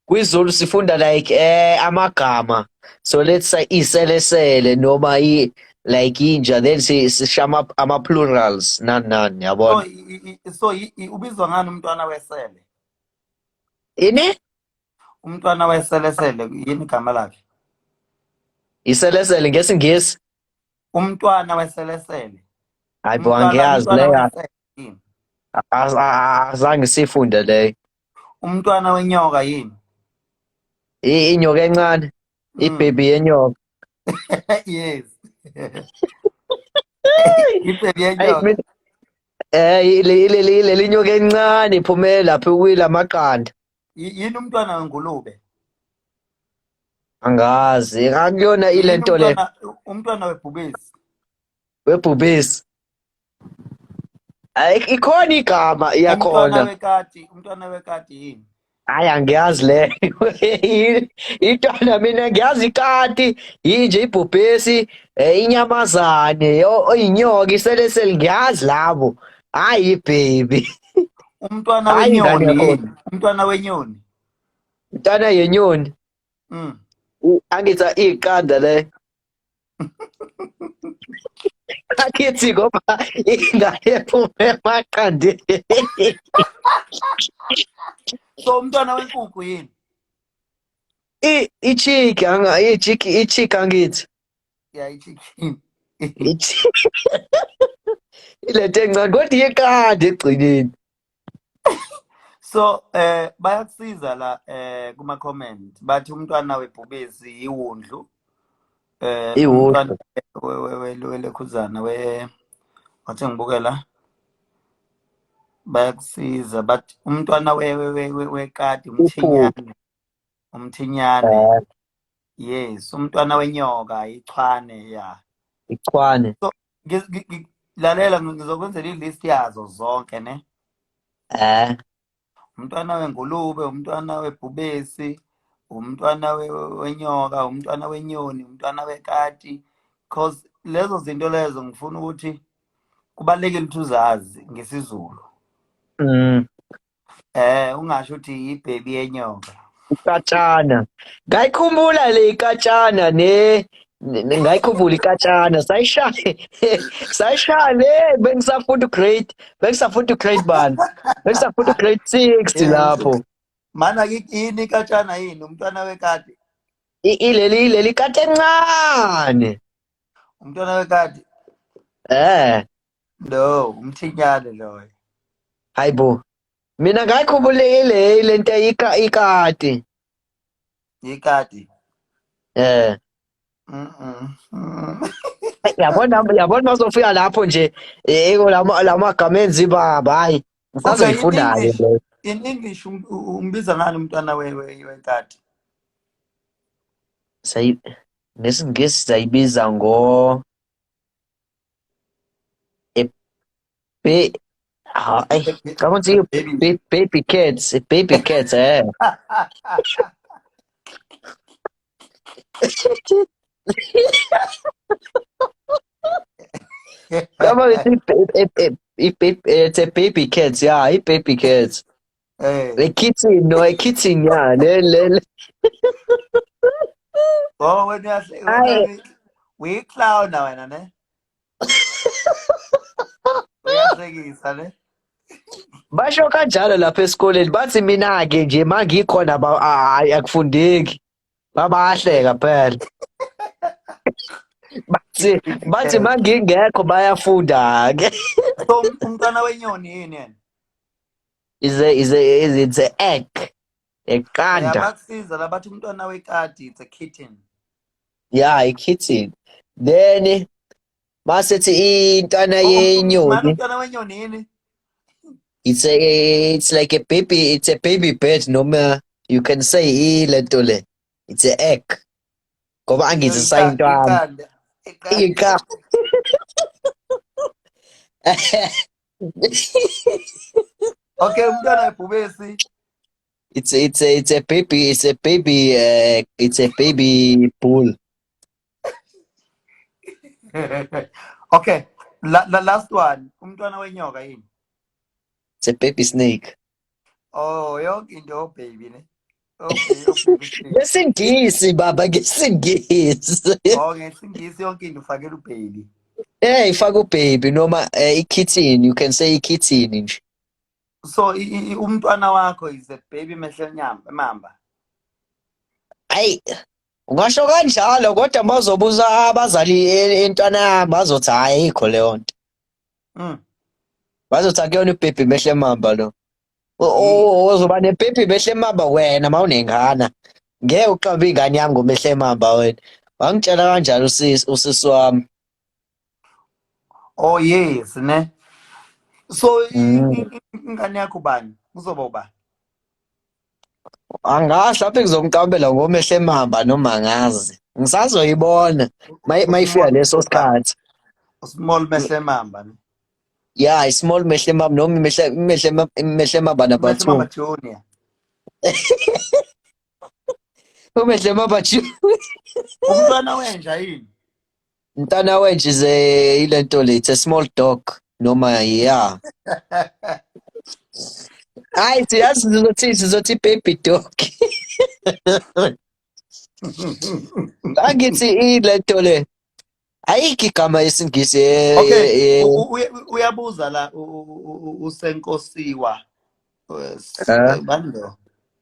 KwiZulu sifunda like amagama. So let's say iselesele noma i like inja, then sisha ama plurals nani nani So yabona. So ubizwa ngani umntwana wesele? Ini? Umntwana weselesele yini igama lakhe? Iselesele ngesiNgisi. Umntwana weselesele. Hayi bo, Umntwana angiyazi umntwana leyo. wesele yini? Azange sifunde leyo. Umntwana wenyoka yini? Inyoka encane, ibaby yenyoka. Yes. Ibaby Hayi yenyoka. mina leli nyoka encane iphume lapha kwilamaqanda. Yini umntwana wengulube? Angazi, akuyona Yini ilento le umntwana webhubesi? webhubesi. Hayi, ikhona igama Umntwana iyakhona. wekati, umntwana wekati yini? Hayi, angiyazi le. Intwana mina ngiyazi ikati, yinje ibhubesi, inyamazane, oyinyoka, iselesele ngiyazi labo. Hayi baby. Umntwana Hayi ingane wenyoni yakhona. yini? Umntwana wenyoni. Intwana yenyoni. Angithi iqanda le. Akithi ngoba ingane ephume emaqandeni. So umntwana wenkukhu yini? I-chick anga i-chick i-chick angithi. Yeah, i-chicken. I-chick. Ilento encane kodwa iqanda egcineni. So bayakusiza la kuma comment bathi umntwana webhubesi iwundlu, umntwana Iwundlu. welekhuzana we wathi ngibuke la, bayakusiza bathi umntwana wekati Uphuphu. umthinyane, umthinyane. Yes, umntwana wenyoka ichwane, yeah. Ichwane. So lalela, ngizokwenzela i-list yazo zonke ne. Umntwana wengulube, umntwana webhubesi, umntwana wenyoka, umntwana wenyoni, umntwana wekati, cause lezo zinto lezo ngifuna ukuthi kubalulekile ukuthi uzazi ngesiZulu. Ungasho ukuthi ibaby yenyoka. Ikatshana. Ngayikhumbula le ikatshana ne ngayikhumbula ikatshana sayishaya sayishaya le bengisafunda grade bani, bengisafunda grade 6 lapho. Mana yini ikatshana, yini umntwana wekati? Ileli kati encane. Umntwana wekati. Eh. No, umthinyane loyo. Hayibo, mina ngayikhumbula ile lento ikati. Ikati. Eh. Yabona, yabona masofika lapho nje lamagama enza ibaba, hayi Okay, in ngisazoyifunda-ke English, leyo. in English umbiza ngani umntwana wekati? Sayi ngesiNgisi sayibiza ngo hayi, cabanga ukuthi Baby. Baby cats, baby cats. Cabanga ukuthi it's a baby cat, yeah, i-baby cat. A kitten, no, a kitten, yeah, le le le. Oh, wena uyahle Hayi. wena uyi-clown wena ne? Uyahlekisa ne? Basho kanjalo lapha esikoleni, bathi mina-ke nje mangikhona hayi akufundeki. Babahleka phela. Bathi mangingekho bayafunda-ke. So umntwana wenyoni yini yena? Is a is a is it's a egg. Eqanda. Bayakusiza la bathi umntwana wekati it's a kitten. Yeah, a kitten. Then masethi intwana Oh, yenyoni. manje umntwana wenyoni yini? It's like a baby, it's a baby bird noma you can say ilento le. It's a egg. Ngoba angithi sayintwana. Iqanda. Iqanda. Iqanda. Okay, umntwana webhubesi. It's a baby it's a baby bull. Okay. La last one. Umntwana wenyoka yini? It's a baby snake. Oh, yonke into baby ne. Okay, ubaby still. NgesiNgisi baba, ngesiNgisi. Oh, ngesiNgisi yonke into ufakela ubaby. Eh, ifaka ubaby noma ikitten, you can say ikitten nje. So umntwana wakho is a baby Mehlenyama Mamba. Ayi, ungasho kanjalo kodwa mawuzobuza abazali intwana yami bazothi hhayi ayikho leyo nto. Bazothi akuyona ubaby Mehle Mamba lo. Uzoba nebaby Mehle Mamba wena mawunengane. Ngeke uqambe ingane yami ngoMehle Mamba wena. Wangitshela kanjalo usisi wami. Oh yes, ne. So ingane yakho bani? Kuzoba ubani? Angazi lapho ngizomqambela ngoMehle Mamba noma angazi. Ngisazoyibona mayifika leso sikhathi. Small Mehle Mamba ne. Yeah, small Mehle Mamba noma Mehle Mamba number Mehle Mamba 2. Junior. UMehle Mamba Junior. Umntwana wenja yini? Mntana wenja is a ilento le, it's a small dog noma yeah. Hayi siyazi sizothi baby dog. Angithi ilento le. Ayikho igama yesiNgisi. Okay, uyabuza la uSenkosiwa. Bani lo?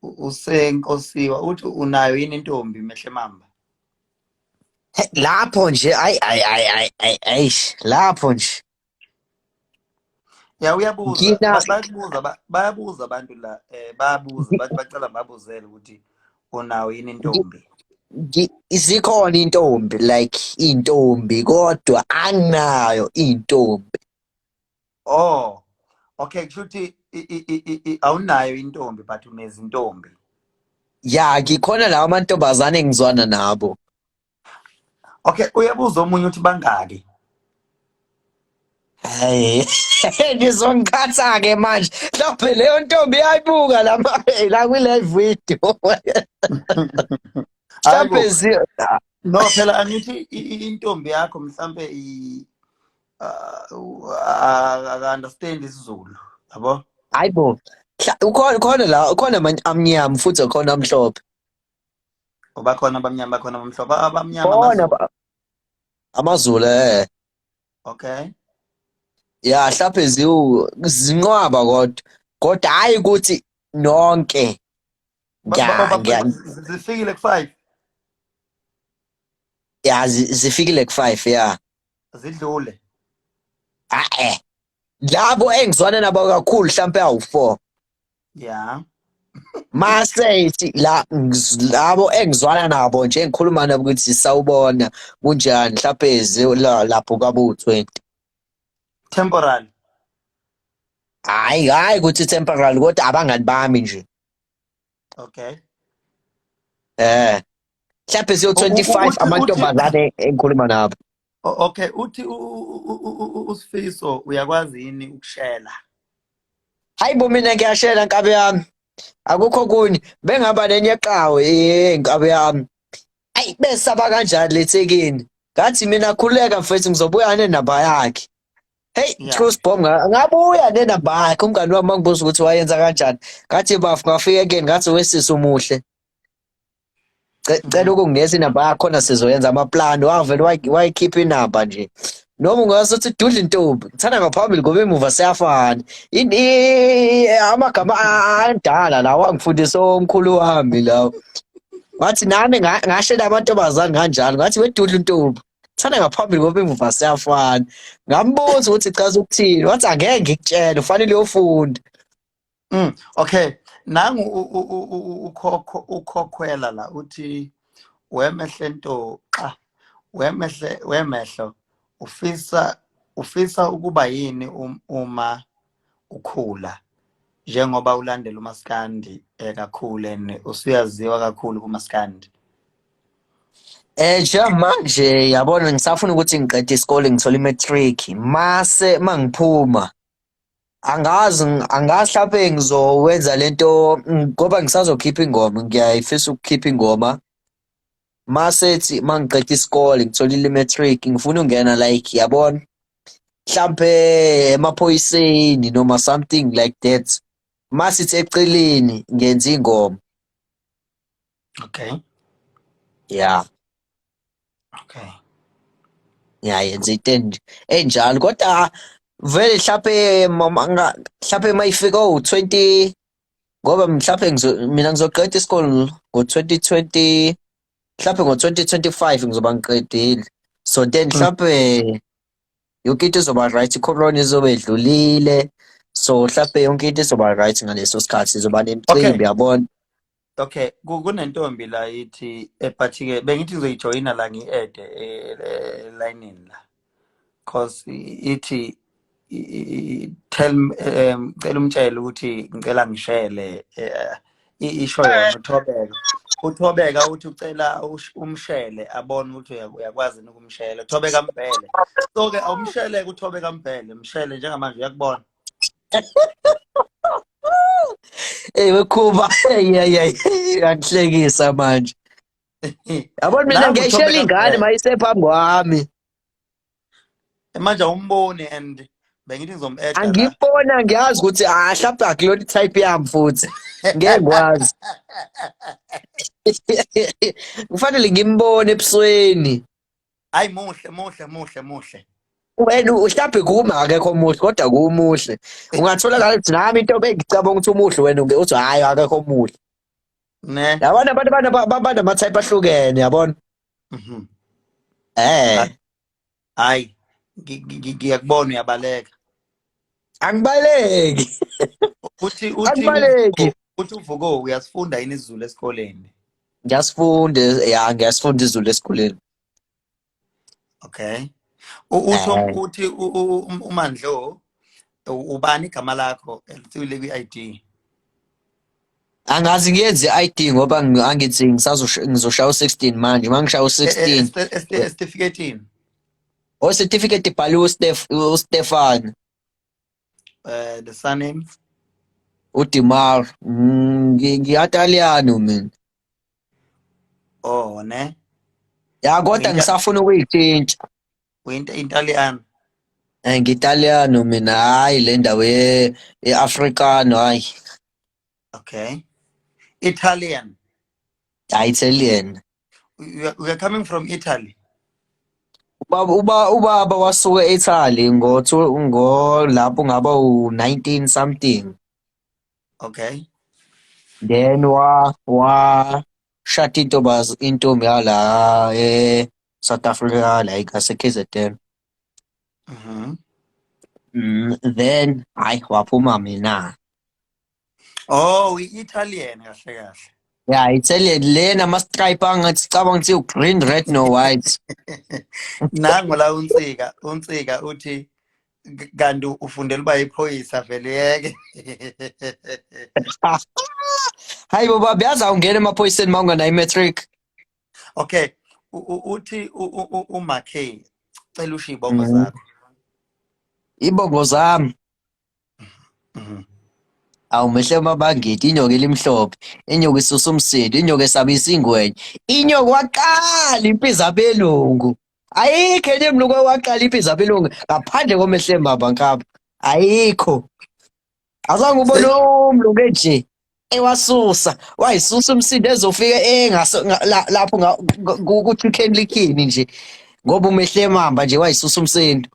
USenkosiwa uthi unayo yini intombi Mehle Mamba? Lapho nje ay ay ay ay ay ay lapho nje. Ya uyabuza, bayabuza, bayabuza abantu la, bayabuza bathi bacela babuzele ukuthi unayo yini intombi. Zikhona intombi like intombi kodwa anginayo intombi. Oh, okay, kusho ukuthi awunayo intombi but unezintombi. Ya, ngikhona lawo amantombazane engizwana nabo. Okay, uyabuza omunye uthi bangaki? Hayi, nizongikhatha-ke manje. Mhlawumbe leyo ntombi iyayibuka la kwi-live video. Mhlawumbe No, phela angithi intombi yakho mhlambe aka-understand isiZulu, yabo? Hayi bo. Ukhona la, ukhona amnyama futhi ukhona amhlophe. Bakhona abamnyama, bakhona abamhlophe, abamnyama amaZulu. AmaZulu eh. Okay. Ya, mhlawumbe zinqwaba kodwa. Kodwa hayi ukuthi nonke. Zifikile ku-5. Ya, zifikile ku-5 ya. Zidlule. Ah. Labo engizwana nabo kakhulu mhlawumbe awu-4. Yeah. Mase la labo engizwana nabo nje engikhuluma nabo ukuthi sawubona kunjani mhlawumbe lapho kwabo 20. Temporal. Hayi hayi ukuthi temporal kodwa abangani bami nje. Okay. Mhlawumbe siyo 25 amantombazane engikhuluma nabo. Okay, uthi uSifiso uyakwazi yini ukushela? Hayi bo, mina ngiyashela nkabi yami. Akukho kunye bengaba nenye eqhawe nkabi yami. Ayi besaba kanjani lethekeni? Ngathi mina khuleka mfethu ngizobuya nenamba yakhe. Hey, Truth Bomb ngabuya nenamba yakhe umngani wami wangibuza ukuthi wayenza kanjani. Ngathi bafu ngafika again ngathi wesisi umuhle. Cela ukunginikeza inamba yakho sizoyenza amaplani. Wavele wayikhipha inamba nje. Noma ungasothi dudla intombi, ngithanda ngaphambili ngoba emuva siyafana. Amagama andala lawa angifundisa omkhulu wami lawo. Ngathi nami ngashela amantombazane kanjalo, ngathi wedudla intombi. Thanda ngaphambili ngoba emuva siyafana. Ngambuza ukuthi chaza ukuthini, wathi angeke ngikutshele, ufanele uyofunda. Okay, nangu ukhokho ukhokhwela la uthi wemehle ntoxa wemehle wemehlo ufisa ukuba yini uma ukhula njengoba ulandela uMaskandi kakhulu and usuyaziwa kakhulu kuMaskandi? Njengamanje yabona ngisafuna ukuthi ngiqede isikole ngithole i-matric mase mangiphuma angazi mhlawumbe ngizowenza lento ngoba ngisazokhipha ingoma, ngiyayifisa ukukhipha ingoma. Masethi mangiqeda isikole ngitholile i-matric ngifuna ukungena like yabona mhlampe emaphoyiseni noma something like that. Masithi eceleni ngenza ingoma. Yeah. Ngiyayenza into enjalo, kodwa vele mhlawumbe mhlawumbe mayifika o-20, ngoba mhlawumbe mina ngizoqeda isikole ngo-2020, mhlawumbe ngo-2025 ngizoba ngiqedile. So then mhlawumbe yonke into izoba right, i-corona izobe idlulile, so mhlawumbe yonke into izoba right ngaleso sikhathi, izoba nemicimbi, yabona. Okay, kunentombi la ithi, but ke bengithi ngizoyijoyina la, ngi-add elayinini la, cause ithi tell cela umtshele ukuthi ngicela ngishele, isho yona uThobeka. UThobeka uthi ucela umshele abone ukuthi uyakwazi ukumshela. Thobeka Mbhele. So ke awumshele uThobeka Mbhele, mshele njengamanje uyakubona. Ey wekhuba, hey hey, uyangihlekisa manje. Yabona mina Nangu ngiyayishela uThobeka ingane Mbhele. mayisephambi kwami. Manje awumboni and bengithi ngizom-adda la. Angibona, ngiyazi ukuthi ah, mhlawumbe akuyona i-type yami futhi. Ngeke ngikwazi. Kufanele ngimbone ebusweni. Hayi, muhle, muhle, muhle, muhle. Wena mhlawumbe kuma akekho muhle, kodwa kumuhle. Ungatholakala ukuthi nami into bengicabanga ukuthi umuhle, wena unge uthi hayi, akekho muhle. Ne. Yabona, abantu banama-type ahlukene, yabona? Mhm. Eh. Hayi, ngiyakubona uyabaleka. Angibaleki. Uthi Angibaleki. Uthi uVuko, uyasifunda yini isiZulu esikoleni? Ngiyasifunda, ya, ngiyasifunda isiZulu esikoleni. Okay. Uthi Eh. uthi uMandlo, ubani igama lakho elithile kwi-ID? Angazi ngiyenze i-ID ngoba angithi ngizoshaya u-16 manje, uma ngishaya u-16. Esitifiketini. O certificate ibhaliwe uStefan. The surname? uDimar. Ngiyataliyano mina. Oh, ne? Ya, kodwa ngisafuna ukuyitshintsha. Uyinto Italian. Eh, ngiTaliyano mina, hayi le ndawo ye-Afrikano, hayi. Okay. Italian. Hayi, Italian. You are coming from Italy. Ubaba wasuka e-Italy ngo lapho ngaba u-19 something. Then wa shada intombi yala e South Africa, like ase KZN. Then hayi, waphuma mina. Oh, i-Italian kahle kahle. Yeah, Italian lena ama stripe angathi cabanga ukuthi green, red no white. Nangu la uNsika, uNsika uthi kanti ufundela uba iphoyisa vele yeke. Hayi bo baba, yazi awungena emaphoyiseni uma unganayo i-matric. Okay, uthi uMakhe cela usho ibongo zakho. Ibongo zami. Awumehle mabangidi, inyoka elimhlophe, inyoka isusa umsindo, inyoka esabisa ingwenya, inyoka waqala impi zabelungu. Ayikho enye emlungu owaqala impi zabelungu ngaphandle komehle mbaba nkaba. Ayikho. Azange ubone umlungu enje ewasusa, wayisusa umsindo ezofika engaso lapho ku-Chicken Licken nje. Ngoba umehle mamba nje wayisusa umsindo.